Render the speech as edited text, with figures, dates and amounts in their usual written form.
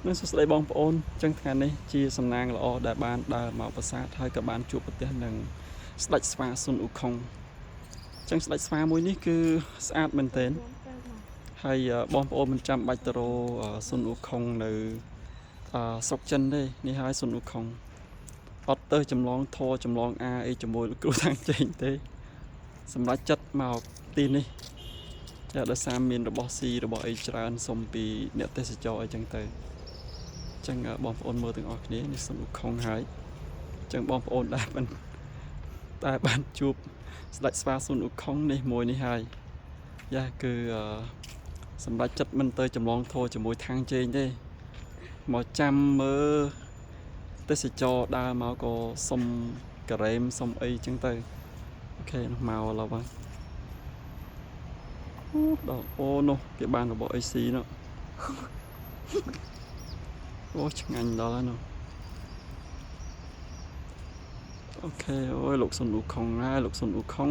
នឹងសួស្តីបងប្អូនអញ្ចឹងថ្ងៃនេះជាសំណាងល្អដែលបានដើរមកប្រាសាទហើយក៏បានជួបប្រទះនឹងស្ដេចស្វាស៊ុនអ៊ូខុងអញ្ចឹងស្ដេចស្វាមួយនេះគឺស្អាតមែនទែនហើយបងប្អូនមិនចាំបាច់ទៅរកស៊ុនអ៊ូខុងនៅស្រុកចិនទេនេះហើយស៊ុនអ៊ូខុងអត់ទៅចម្លងធរចម្លងអាអីជាមួយលោកគ្រូខាងចេញទេសម្រាប់ចិត្តមកទីនេះចាដោយសារមានរបស់ស៊ីរបស់អីច្រើនសុំពីអ្នកទេសចរអីចឹងទៅ ចឹងបងប្អូនមើលទាំងអស់គ្នានេះសុំខុងហើយចឹងបងប្អូនដែលបានតែបានជួបស្ដេចស្វាស៊ុនអ៊ូខុងនេះមួយនេះហើយយ៉ាគឺអឺសម្រាប់ចិត្តមិនទៅចម្លងធរជាមួយខាងជេងទេមកចាំមើលទេសចរដើរមកក៏សុំការ៉េមសុំអីចឹងទៅ OK នោះមកឥឡូវបាទអូដល់អូនោះគេបានរបស់អីស៊ីនោះអូឆ្ងាញ់ដល់ហើយនោះ OK អូយលោកសុនអ៊ូខុងហើយលោកសុនអ៊ូខុង